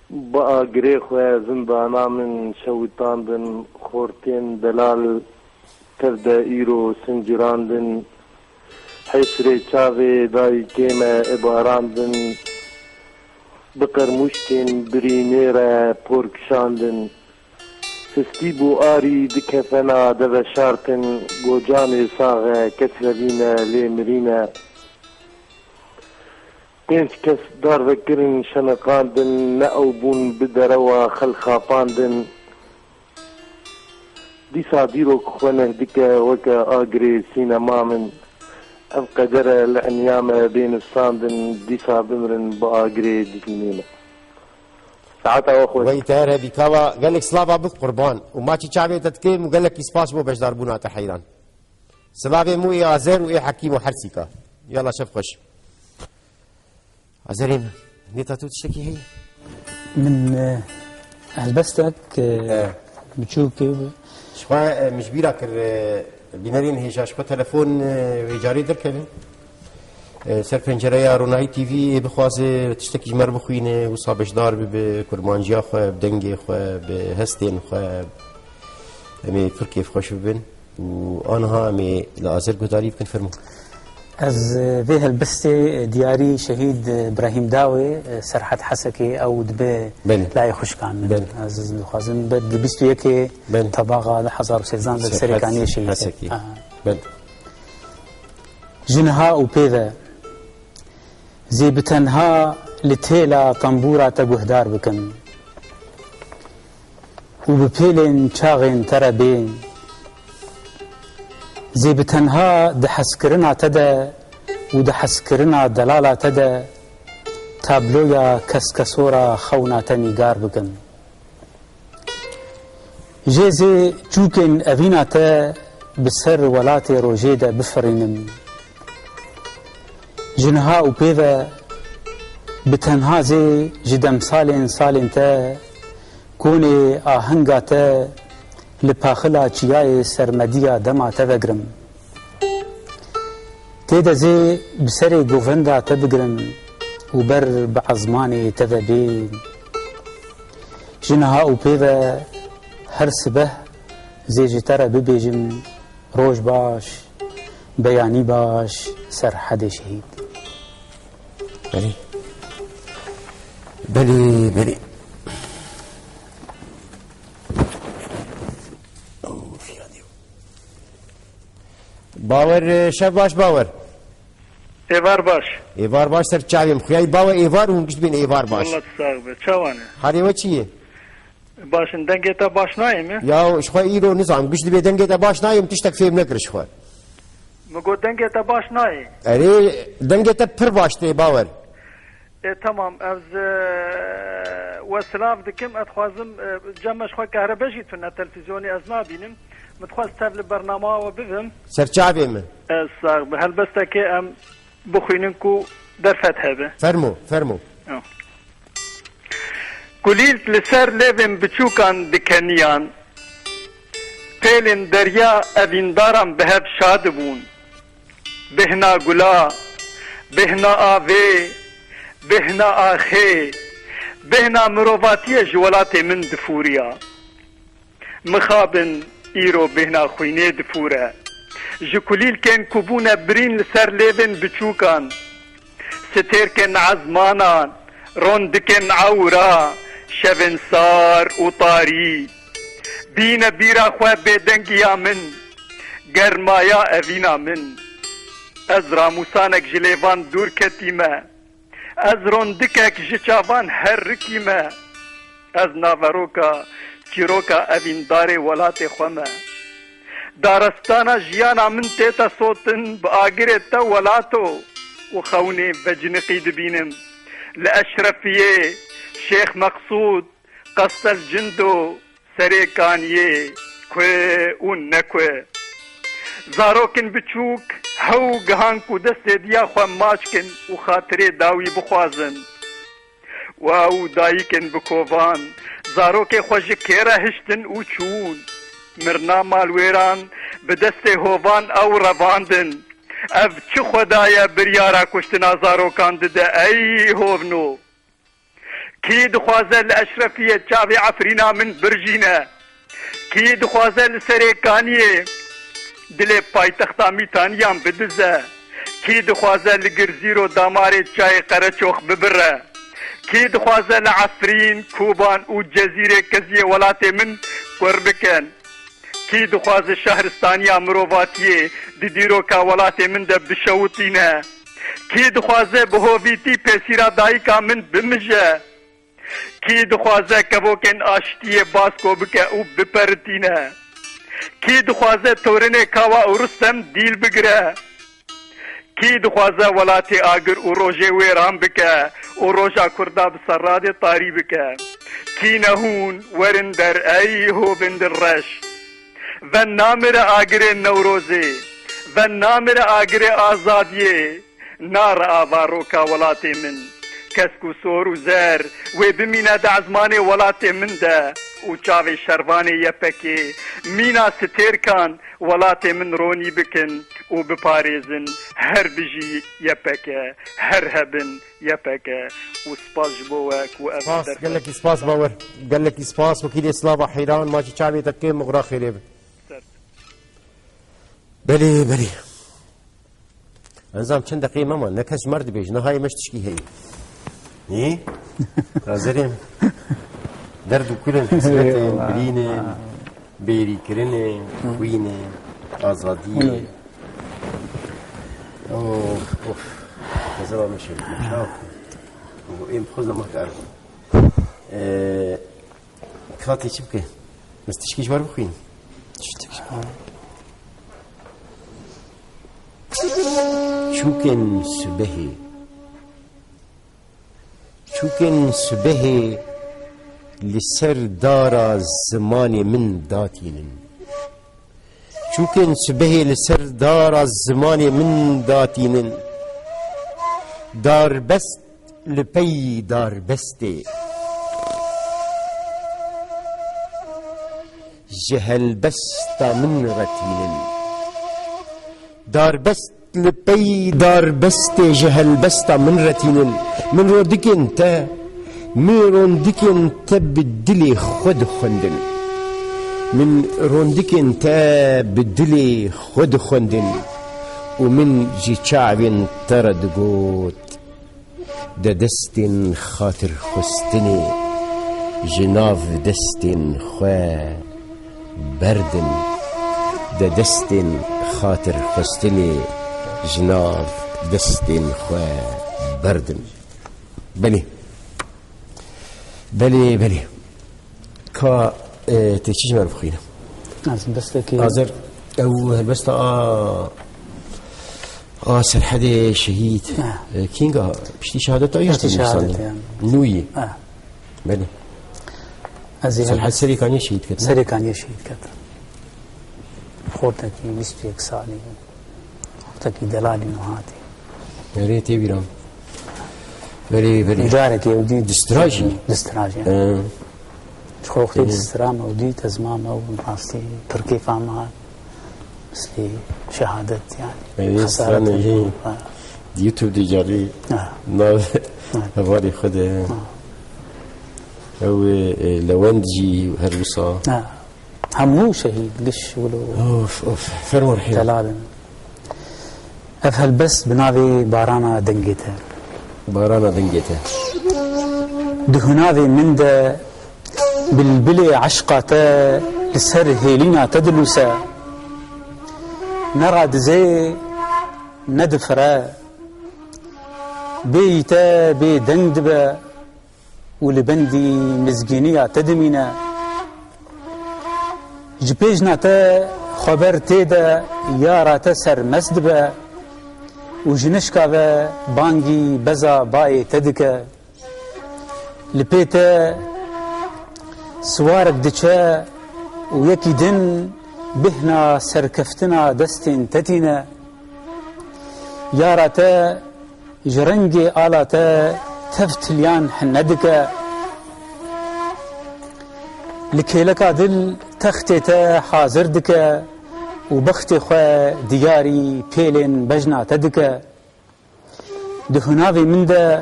Bi agirê xwe zindana min şewitandin, xortên delal tev de îro sincirandin. Hêsrê çavê dayikê me ibarandin, bi qermûşkên birînê re por kişandin. Sistî bû arî di kefena de veşartin, gocanê sax e, kes nevîne lê mirîne. Pênc kes darvekirin şeniqandin, ne ew bûn bi derewa xelk xapandin. Dîsa dîrok xwe neh dike weke agirê sînema min. Ev qedere li enya me bê nivsandin, dîsa bimirin bi agirê dîtinê me. Saeta we xweş. Wey te her hebî kava, gelek slava bik qurban. Û maçî çavê te dikêm û gelekî spas bo beşdarbûna te heyran. Silavê mû ê Azer û ê Hekîm û Hersîka. Yala şev xweş. Azerê min, nêta tu tiştekî heye? Min, e, helbestek, e, He. biçûk, e, Ji xwe, e, min ji bîra kir, e, bînerên hêja ji xwe telefon, e, vê carê derkevin. E, ser pencereya Ronahî T V'yê bixwaze tiştekî ji me re bixwîne, wisa beşdar bibe, kurmanciya xwe, bi dengê xwe, bi hestên xwe, em ê pir kêfxweş bibin. Û aniha em ê li Azer guhdarî bikin, fermo. Ez, e, vê helbestê, e, diyarî şehîd, e, Brahîm Dawê, e, Serhed Hesekê, ew dibe Belê. layê xwişkan min. Belê. Ez dixwazim be di bîst û yekê Belê. Tebaxa du hezar û sêzdeh de Serhed serê kaniyê şehîd Hesekê. Aha. Belê. Ji niha û pê ve zê bi tenha li têla tembûra te guhdar bikim û bi pêlên çaxên te re bên. Zê bi tenha di hezkirina te de û di hezkirina delala te de tabloya keskesora xewna te nîgar bikim. Jê zê çûkên evîna te bi ser welatê rojê de bifirînim. Ji niha û pê ve bi tenha zê ji demsalên salên te konê ahenga te li paxila çiyayê sermediya dema te vegirim. Tê de zê bi serê govenda te bigirim û ber bi ezmanê te ve bên. Ji niha û pê ve her sibeh zê ji te re bibêjim, roj baş, beyanî baş, Serhedê şehîd. Belê. Belê, belê. Of, ya Dî. Bawer, e, şev baş Bawer. Êvar baş. Êvar baş ser çavê min. Xuyayî Bawer êvar û hûn giş dibên êvar baş. Wela tu sax be. Çawan e? Halê we çi ye? Baş in, dengê te baş nayê mi? Ya ji xwe îro nizam, giş dibê dengê te baş nayê, min tiştek fêm nekir ji xwe. Min got dengê te baş nayê. Erê, dengê te pir baş tê Bawer. Ê, tamam, ez, e, we silav dikim, ez dixwazim, e, cem me ji xwe kehrebe jî tune, televîzyonê ez nabînim. Min dixwest tev li bernama we bibim. Serçavê min. Ez sax bi helbestekê em bixwînin ku derfet hebe. Fermo, fermo. Ya. Kulîlk li ser lêvên biçûkan dikeniyan, pêlên derya evîndaran bi hev şa dibûn. Bêhna gula, bêhna avê, bêhna axê, bêhna mirovatiyê ji welatê min difûriya. Mixabin îro bêhna xwînê difûre. Ji kulîlkên ku bûne birîn li ser lêvên biçûkan, stêrkên ezmanan, rondikên ewra, şevên sar û tarî. Bîne bîra xwe bêdengiya min, germaya evîna min. Ez ramûsanek ji lêvan dûr ketîme. Ez rondikek ji çavan herikîme. Ez naveroka çîroka evîndarê welatê xwe me. Darestana jiyana min tête sotin, bi agirê te welato û xewnê veciniqî dibînim. Li Eşrefiyê, Şêx Meqsûd, Qestel Cindo, Serê Kaniyê, ku û ne ku. Zarokên biçûk hew gihan ku destê diya xwe maç kin û xatirê dawî bixwazin. Û ew dayikên bi kovan, zarokê xwe ji kê re hiştin û çûn. Mirina malwêran Bi destê hovan ew revandin. Ev çi xweda ye biryara kuştina zarokan dide, ey hovno? Kî dixwaze li Eşrefiyê çavê Efrîna min birjîne? Kî dixwaze li Serê Kaniyê dilê paytexta Mîtaniyan bidize? Kî dixwaze li Girzîro damarê çayê Qereçox bibire? Kî dixwaze li Efrîn, Koban û Cezîrê Keziyê welatê min kur bikin? Kî dixwaze şehristaniya mirovatiyê di dîroka welatê min de bişewitîne? Kî dixwaze bi hovîtî pêsîra dayika min bimije? Kî dixwaze kevokên aştiyê basko bike û biperitîne? Kî dixwaze torinê Kawa û Rustem dîl bigire? Kî dixwaze welatê agir û rojê wêran bike û roja Kurda bi serradê tarî bike? Kî ne hûn, werin der ey hovindin reş. Ve namire agirê Newrozê, ve namire agirê azadiyê, nare ava roka welatê min. Kesk û sor û zer wê bimîne di ezmanê welatê min de û çavê şervanê Y P G mîna stêrkan welatê min ronî bikin û biparêzin. Her bijî Y P G, her hebin Y P G û spas ji bo we ku ev Spas, derfet gelekî spas Bawer. Gelekî spas wekîlê Slava Heyran, ma jî çavê te kêm û xira xêrê be. Ser. Belê, belê. Ez zam çend deqeyê me ma, ne kes ji me re dibêje, niha yê me ji tişkî heye. Nî? Hazirê me. Derd û kulên, hesretên, Eyvallah. Birînên, bêrîkirinê, xwînê, azadiyê. Of, of. Xezala me şev. Şaf. Êm xwezde ma kar. Ee, Katê çi bike? Ez tişkî ji wer bixwînim. Tiştek ji ber. Çûkên sibehê. Çûkên sibehê li ser dara zimanê min datînin. Çûkên sibehê li ser dara zimanê min datînin. Darbest li pey darbestê. Ji helbesta min re tînin. Darbest li pey darbestê ji helbesta min re tînin. Min rondikên te, min rondikên te bi dilê xwe dixwendin. Min rondikên te bi dilê xwe dixwendin û min ji çavên te re digot, De destên xatirxwestinê ji nav destên xwe berdin. De destên xatirxwestinê ji nav destên xwe berdin. Belê. Belê, belê. Ka, e, tê çi ji me re bixwîne? Ez destekî Azer, ew helbesta a, a Serhedê şehîd. Ha. E, Kinga, piştî şehadeta ya Piştî şehadetê, yani. Nûyî. Ha. Belê. Ez ê Serhed helbest- Serê Kaniyê şehîd ket, ne? Serê Kaniyê şehîd ket. Xortekî bîst û yek salî bû. Xortekî delalî nû hatî. Erê, tê bîra min. Belê, belê. Carekê ew dî Di strajî? Di strajî. Ee. Ji xwe wextê Ee. Di stira me û dî tezma me û rastî pir kêfa me hat. Mislî şehadet yani. Ee, Xesaret stranê hî. Ha. Di YouTube de carî Ha. nav Ha. hevalê xwe de. Ha. Ew, e, Lewend jî her wisa. Ha. Hemû şehîd, giş wilo Of, of, fermo rihî. Delal in. Ev helbest bi navê Barana Dengê Te. Barana Dengê Te. Di hunavê min de bilbilê eşqa te li ser hêlîna te dilûse. Ne radize, ne difire. Bêyî te bêdeng dibe. û li bendî mizgîniya te dimîne. Ji pêjna te xweber tê de yara te sermest dibe û ji nişka ve bangî beza bayê te dike. Li pê te siwarek diçe û yekî din bêhna serkeftina destên te tîne. Yara te ji rengê ala te tev tiliyan hine dike. Li kêleka dil textê te hazir dike û bextê xwe diyarî pêlên bejna te dike. Di hunavê min de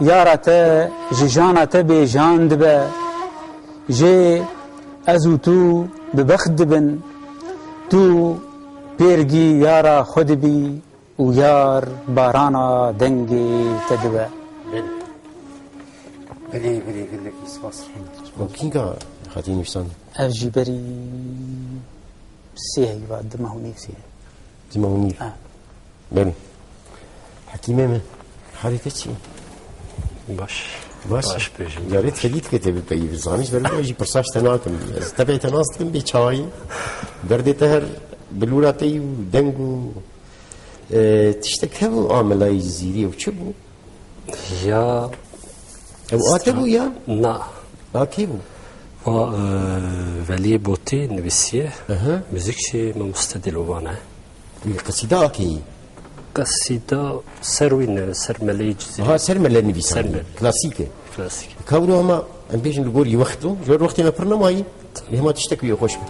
yara te ji jana te bê jan dibe. Jê ez û tu bi bext dibin. Tu pêrgî yara xwe dibî û yar barana dengê te dibe. Belê. Belê, belê, gelekî spas. Kînga hatî nivîsandin? Ev jî berî sê heyva, di meh û nîv. Sê. Di meh û nîv. Ha. Belê. Hekîmê min, halê te çi? Baş. Baş. Baş bêjim. Carê tevî dike te bipeyivî. Zanî ji ber wê jî pirsa ji te nakim. Ez tepê te nas dikim bê çawayî. Derdê te her bilûra te yî û deng û, e, tiştek hebû a melayî Zîrî û çi bû? Ya. Ew a te bû ya? Na. A kê bû? Va, e, Veliyê Botî nivîsiye. Aha. Muzîk jî mamoste Dîlovan e. Wî qesîda a kê yî? Qesîda ser wî ne, ser Meleyê Cizîrê. Aha, ser Mele nivîsandî. Ser Mele. Klasîk e. Klasîk. Ka wilo hema em bêjin li gorî wext o. Ji ber wextê me pir nemayî. Lê hema tiştek wî xweş be.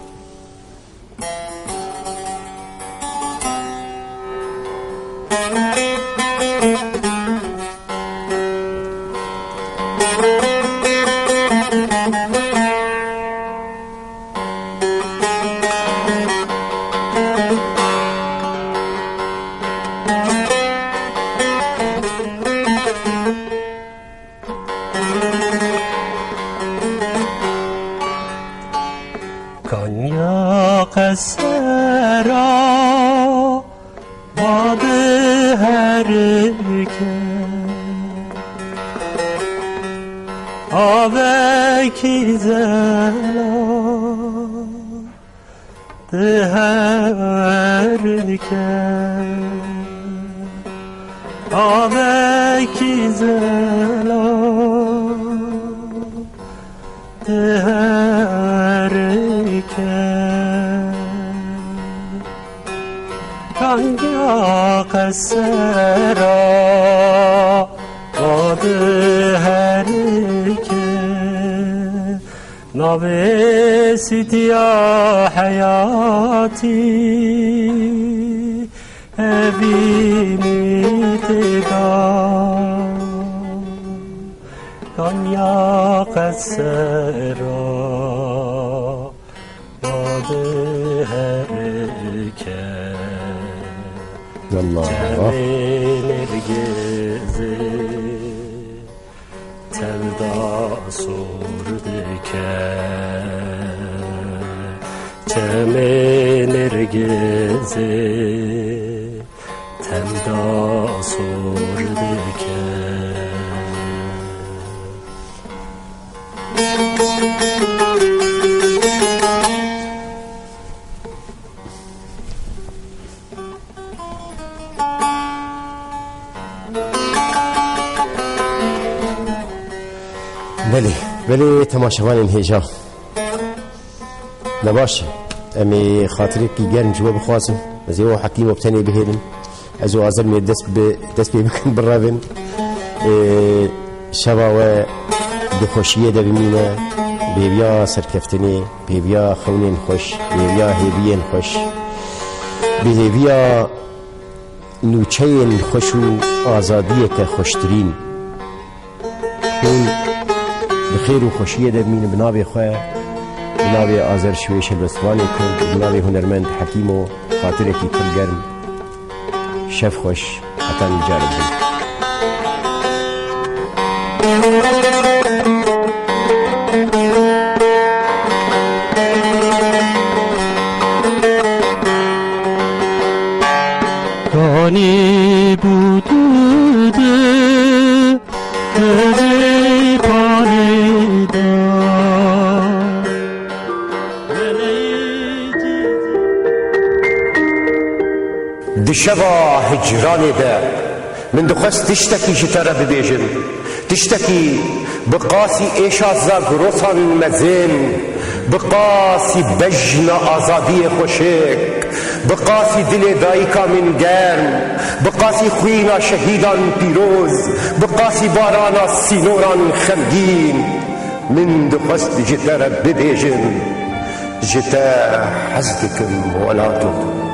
Kanya qesera bad herike avekî zela. Diherike avekî zela, diherike. Kangiya qesera, diherike. Navê sîtiya heyatî evînî têda. Kanya qesera bad herike. Allah Allah. Çemê Nêrgizê. Telda sor dike, çemê Nêrgizê, telda sor dike. Belê, belê temaşevanên hêja. Ne baş e. Em ê xatirekî germ ji we bixwazin. Ez ê we Hekîmo bi tenê bihêlim. Ez û Azem ê dest bi, dest pê bikin birevin. Ê, şeva we di xweşiyê de bimîne. Bi hêviya serkeftinê, bi hêviya xewnên xweş, bi hêviya hêviyên xweş. Bi hêviya nûçeyên xweş û azadiyeke xweştirîn. Hûn di xêr û xweşiyê de bimînin bi navê xwe, bi navê Azer Şiwêş Helbestvanê Kurd, bi navê hunermend Hekîmo, xatirekî pir germ. Şev xweş, heta nîcarik din. Kanî bû tu di dizê panê de. Di şeva hicranê de min dixwest tiştekî ji te re bibêjim. Tiştekî bi qasî êşa zagirosan mezin, bi qasî bejna azadiyê xweşik, bi qasî dilê dayika min germ, bi qasî xwîna şehîdan pîroz, bi qasî barana sînoran xemgîn, min dixwest ji te re bibêjim. Ji te hez dikim welato.